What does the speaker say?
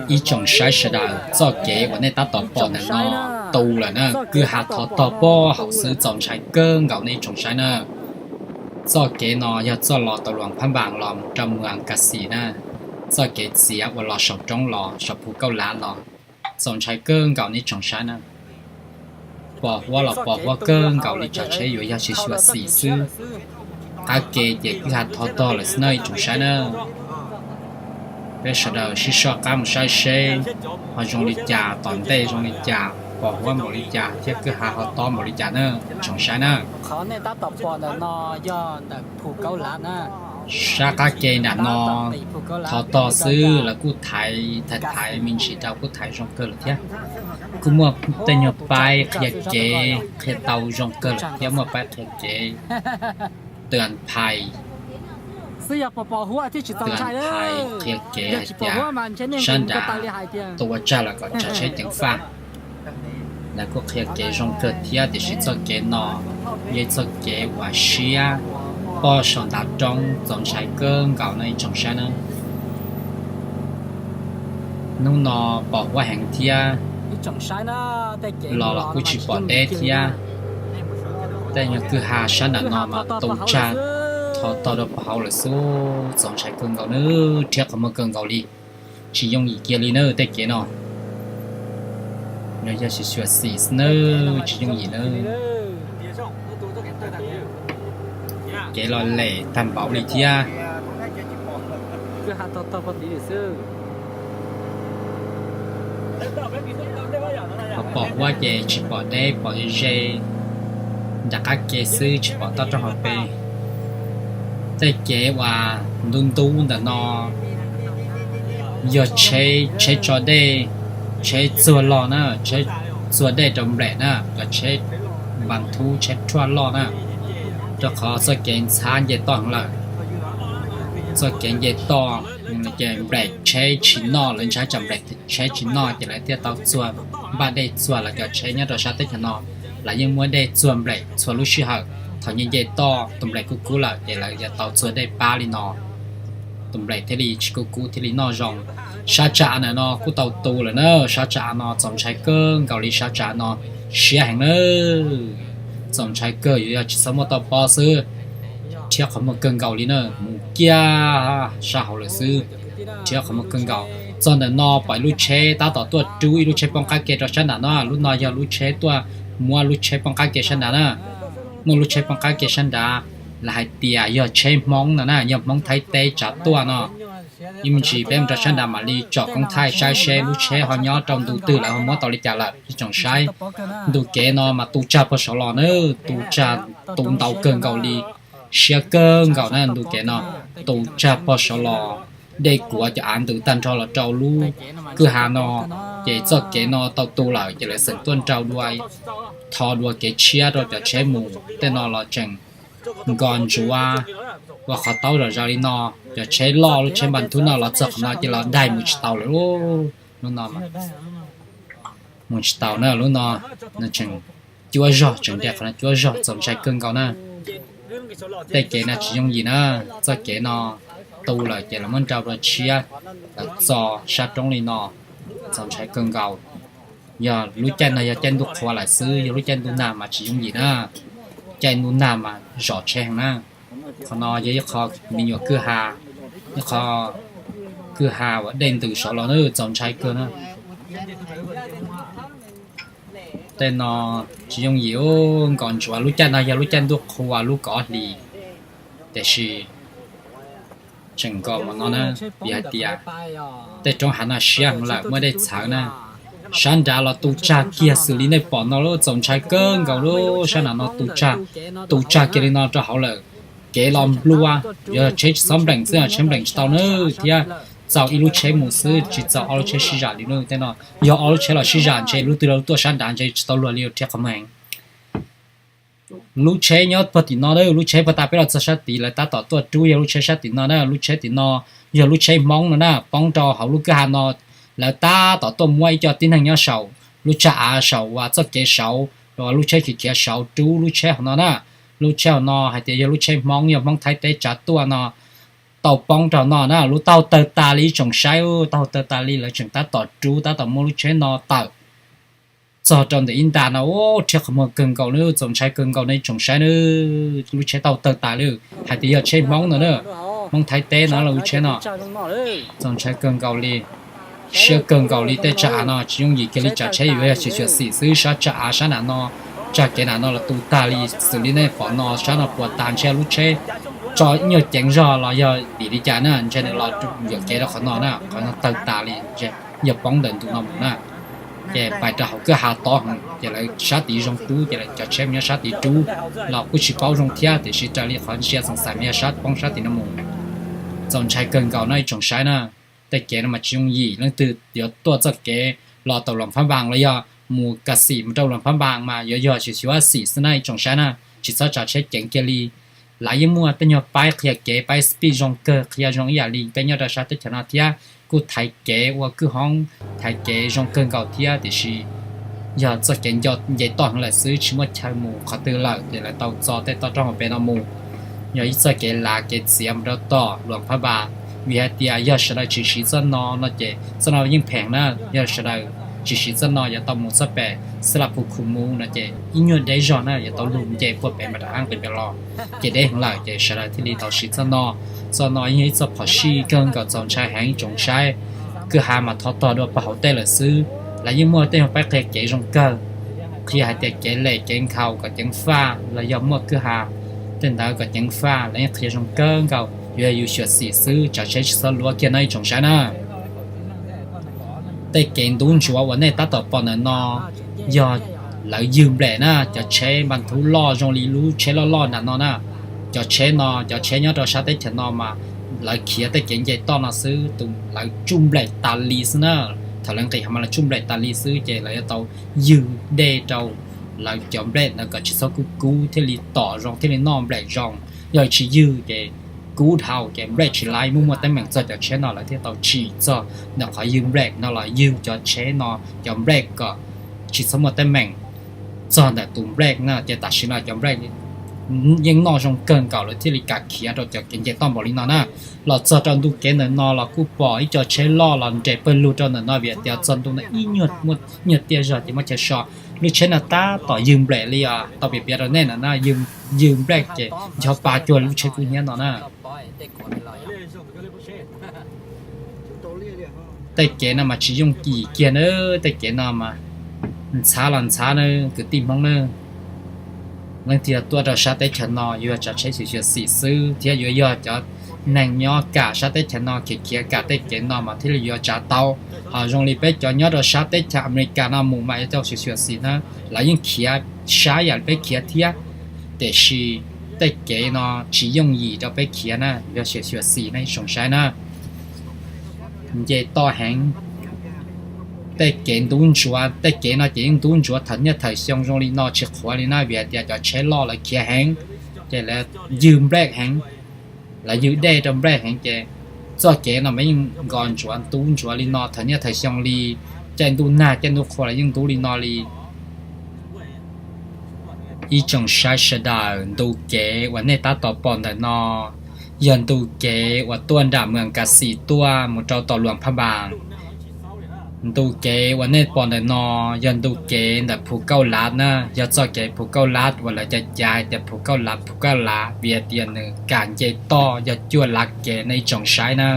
Ib tsoom saib sawv daws, txoj kev uas nej tab tom pom ntawm no tu lawm na, kwj ha thov tog pog hauv xwb, txaus ntshai kawg nkaus nej ib tsoom saib na. Txoj kev no yog txoj los tau luas Phab Npas los mus rau Muas Kas Xis na, txoj kev txiav uas los saum roob los saum Phu Kaub Lav los, txaus ntshai kawg nkaus nej ib tsoom saib na. Pos huab los pos huab kawg nkaus li, tsav tsheb yuav yog xyuam xim xwb. Qab ke ces kwj ha thov tog lawm xwb na ib tsoom saib na. Peb sawv daws sib soj qab mus saib seb ho zoo li cas, tom ntej zoo li cas, pos huab npaum li cas thiab kwj ha ho tob npaum li cas na ib tsoom saib na. Sab qab ke nram no thov tog xwb, lawv kuj thaiv thaiv thaiv me ntsis rau, kuj thaiv zoo kawg lawm thiab. Kuj muaj tej nyuag paib qhia kev qhia tau zoo kawg lawm thiab, muaj paib qhia kev, tw phais, tw phais qhia kev hais tias sab nrad tus ua tsag los kom tsav tsheb ceev faj. Lawv kuj qhia kev zoo kawg thiab, tiam sis txoj kev no yog ib txoj kev uas siab pog saum ntav roob, txaus ntshai kawg nkaus no ib tsoom saib na. Hnub no pos huab heev thiab, los los kuj tsis pom deb thiab. Tej nyuag kwj ha sab nram no mas tu tsag thov tog rau pog hauv lawm xwb, txaus ntshai kawg nkaus na, rhiab qhov muag kawg nkaus li. Tsis yooj yim kiag li na tej kev no. Yog xyuam xim xwb na, tsis yooj yim na. Kev los lem tag npaum li thiab. Ho pom huab ces tsis pom deb, pom ze ze nram qab ke xwb, tsis pom toj roob hauv pes. Tej kev uas ntub ntub ntawm no yog tsheb, tsheb tso dej, tsheb txuag log na, tsheb txuag dej rau nplem na, cov tsheb npas thub, tsheb rhuaj loj na, rau qhov txoj kev ntxhab nce toj heev lawm. Txoj kev nce toj ces nplem tsheb tsis noj, lawv ntshai tsam nplem tsheb tsis noj ces lawv thiaj tau txuag, npaj dej txuag. Lawv cov tsheb nyob rau sab teb chaws no, lawv yeej muab dej txuag nplem txhua lub sij hawm. Thaum nce nce toj tus nplem kub kub lawm ces lawv yuav tau txuag dej pab li no, tus nplem thiaj li tsis kub kub thiaj li noj zoo. Sab tsam av ntawm no kuj tau tu lawm na, sab tsam av no txaus ntshai kawg nkaus li, sab tsam av no siab heev na. Txaus ntshai kawg, yuav yog tsis txhob muaj toj pob xwb, rhiab qhov muag kawg nkaus li na, mus kiag sab hauv lawm xwb, rhiab qhov muag kawg nkaus. Txog ntawm no pom ib lub tsheb tab tom tuaj rub ib lub tsheb poob qab ke rau sab nram no, lub no yog lub tsheb tuaj muab lub tsheb poob qab ke sab nrad na. Muaj lub tsheb poob qab ke sab nrad, lawv hais tias yog tsheb Hmoob no na, yog Hmoob Thaib teb tsav tuaj no. Ib me ntsis peb mus rau sab nrad mam li tsom koob thaij saib seb lub tsheb ho nyob rau ntu twg lawm, ho muab tau li cas lawm ib tsoom saib. Ntu kev no mas tu tsag pog saud los na, tu tsag, tu ntau kawg nkaus li, siab kawg nkaus na ntu kev no. Tu tsag pog saud los, dej kuav cov av ntws tag nrho los rau lub kwj ha no, ces txoj kev no tau tu lawm ces lawv xeem tuaj nrau dua, tho dua kev tshiab rau cov tsheb mus. Tej no los tseem nkos ntsuav ua qhov taub zom zaws li no. Cov tsheb loj, lub tsheb npas thub no los txog qhov no ces los daig mus tsis tau lawm. Lub no mus tsis tau na, lub no tseem cuab zog, tseem nres qhov no cuab zog, txaus ntshai kawg nkaus na. Tej kev no tsis yooj yim na, txoj kev no tu lawm ces lawv muab nrau dua tshiab, lawv txo sab roob li no, txaus ntshai kawg nkaus. Yog lub caij no yog caij ntuj qhua lawm xwb, yog lub caij ntuj nag mas tsis yooj yim na. Caij ntuj nag mas zom tsheb heev na. Qhov no yog ib qho me nyuam kwj ha, ib qho kwj ha uas dej ntws saud los na, txaus ntshai kawg na. Tej no tsis yooj yim, nkos ntsuav. Lub caij no yog lub caij ntuj qhua lub kaum ob hlis, tiam sis tseem nkos mus no na, vim hais tias tej roob hav no siab heev lawm, muaj dej txhawv na. Sab nrad los tu tsag kiag xws li nej pom no, txaus ntshai kawg nkaus li. Sab nrad no tu tsag, tu tsag kiag li no rau hauv lawm. Kev los nplua, yog tsheb tsis txhob npleem xwb, tsheb npleem tsis tau na, thiab txaus ib lub tsheb mus xwb, tsis txaus ob lub tsheb sib zam li no. Tej no yog ob lub tsheb los sib zam ntshe lub twg los tuaj sab nrad ntshe tsis tau luag li, rhiab qhov muag heev. Lub tsheb nyob puag tim no, lub tsheb puag ta peb los txog sab tid lawv tab tom tuaj rub yog lub tsheb sab tim no na, lub tsheb tim no yog lub tsheb Hmoob no na, poob rau hauv lub kwj ha no. Lawv tab tom tuaj muab ib co tib neeg nyob saum lub tsag av saum uas txoj kev saud, lub tsheb khiav khiav saud rub lub tsheb hauv no na. Lub tsheb hauv no hais tias yog lub tsheb Hmoob, yog Hmoob Thaib teb tsav tuaj no. tau poob rau no na, lub taub hau tawg tas li ib tsoom saib, taub hau tawg tas li, lawv tseem tab tom rub, tab tom muab lub tsheb no tawm txog rau ntawm ib nta no, ub, rhiab qhov muag kawg nkaus li, txaus ntshai kawg nkaus no ib tsoom saib na, lub tsheb taub hau tawg tas li, hais tias yog tsheb Hmoob no na, Hmoob Thaib teb no lub tsheb no, txaus ntshai kawg nkaus li. Siab kawg nkaus li, tej tsag av no tsis yooj yim kiag li, tsav tsheb yuav yog xyuam xim xwb, sab tsag av sab nram no, tsag kev nram no los tu tag li, xws li nej pom no sab no puas tas, ntshe lub tsheb tso ib nyuag ceev zog los yog vim li cas na, ntshe nws los yuam kev rau qhov no na, qhov no tawg tas li, yog poob ntawm ntu no mus na. Ces pais rau hauv kwj ha tob heev, ces lawv sab tid zoo rub, ces lawv cov tsheb mus nyob sab tid rub los kuj tsis paub zoo thiab, tiam sis raws li qhov ntsia xeem xais mas yog sab poob sab tim no mus. Txaus ntshai kawg nkaus no ib tsoom saib na. Tej kev no mas tsis yooj yim, leej twg yuav tuaj txoj kev los tau Luam Phab Npas los yog mus Kas Xim mus rau Luam Phab Npas mas yuav yog xyuam xim xwb na ib tsoom saib na, tsis txhob tsav tsheb ceev kiag li. Lawv yeej muaj tej nyuag paib qhia kev, paib speed zoo kawg, qhia zoo ib yam li peb nyob rau sab teb chaws no thiab, kuj thaiv kev ua kwj hoob, thaiv kev zoo kawg nkaus thiab, tiam sis yog txoj kev nce toj heev lawm xwb, tsis muaj chaw mus qhov twg lawm, ces lawv tau txo tej toj roob hauv pes no mus. Yog ib txoj kev lav kev txiav mus rau tom Luam Phab Npas, vim hais tias yog sawv daws tsis siv txoj no no ces txoj no yeej phem na, yog sawv daws tsis siv txoj no yuav tau mus txoj pem Xab Las Phu Khu mus no ces ib nyuag deb zog na, yuav tau lug nce puag pem Npas Rau Ab nqis pem los, ces deb heev lawm ces sawv daws thiaj li tau siv txoj no. Txoj no yeej yog ib txoj phom sij kawg nkaus txaus ntshai heev ib tsoom saib. Kwj ha mas thov tog dua pog hauv tej lawm xwb, lawv yeej muaj tej nyuag paib qhia kev zoo kawg, qhia hais tias kev lem kev nkhaus kom ceev faj los yog muaj kwj ha tej ntawd kom ceev faj, lawv yeej qhia zoo kawg nkaus, yuav yog yus xyuam xim xwb, tsav tsheb tsis txhob luab kiag no ib tsoom saib na. Tej kev ntub ntsuav uas nej tab tom pom ntawm no yog lawv ywg nplem na, cov tsheb npas nthuv loj zoo li lub tsheb loj loj nram no na. Cov tsheb no, cov tsheb nyob rau sab teb chaws no mas lawv khiav tej kev nce toj no xwb, tus lawv tsuj nplem tas li xwb na. Thaum lawv nqis mas lawv tsuj nplem tas li xwb ces lawv yuav tau ywg dej rau lawv cov nplem ntawd kom tsis txhob kub kub thiaj li tom zoo thiaj li noj nplem zoo. Yog tsis ywg ces kub dhau ces nplem tsis laiv, muaj muaj teeb meem txog cov tsheb no lawv thiaj tau tsim txog ntawm qhov ywg nplem no los ywg cov tsheb no cov nplem kom tsis txhob muaj teeb meem txog ntawm tus nplem na. Ces tam sim no cov nplem yeej noj zoo kawg nkaus lawv thiaj li kam khiav rau cov kev nce toj npaum li no na. Los txog rau ntu kev ntawm no los kuj pom ib co tsheb loj los nres pawg lug rau ntawm no vim tias txog ntu no ib nyuag tiaj zog ces muab chaw so. Lub tsheb no tab tom ywg nplem li os, tau piav piav rau nej ntawm no, ywg nplem ces ncho pa cuag lub tsheb kub hnyiab no na. Tej kev no mas tsis yooj yim kiag na, tej kev no mas ntxhab los ntxhab na, kwv tij Hmoob na. Leej twg tuaj rau sab teb chaws no yuav tsav tsheb xyuam xim xwb thiab yuav yog cov neeg nyob kam sab teb chaws no khiav khiav kam tej kev no mas thiaj li yuav tsav tau. Ho zoo li peb cov nyob rau sab teb chaws Amelikas no mus mas yuav tau xyuam xim na, lawv yeej khiav sab yam li peb khiav thiab, tiam sis tej kev no tsis yooj yim rau peb khiav na, yog xyuam xim na ib tsoom saib na. Nce toj heev. Tej kev ntub ntsuav, tej kev no ces yeej ntub ntsuav thaum niaj thaum xyoo zoo li no tsis qhuav li na vim hais tias cov tsheb loj lawv khiav heev, ces lawv ywg nplej heev, lawv ywg dej rau nplej heev ces txoj kev no mas yeej nkos ntsuav ntub ntsuav li no thaum niaj thaum xyoo li. Caij ntuj nag caij ntuj qhua los yeej ntub li no li. Ib tsoom saib sawv daws, ntu kev uas nej tab tom pom ntawm no yog ntu kev uas tuaj nram Moos Kas Xis tuaj mus rau tom Luas Phaj Npas. Ntu kev uas nej pom ntawm no yog ntu kev ntawm Phu Kauj Lav na, yog txoj kev Phu Kauj Lav uas lawv cav cav hais tias Phu Kauj Lav, Phu Kauj Lav vim hais tias nws kam nce toj yog cuaj lav kev na ib tsoom saib na.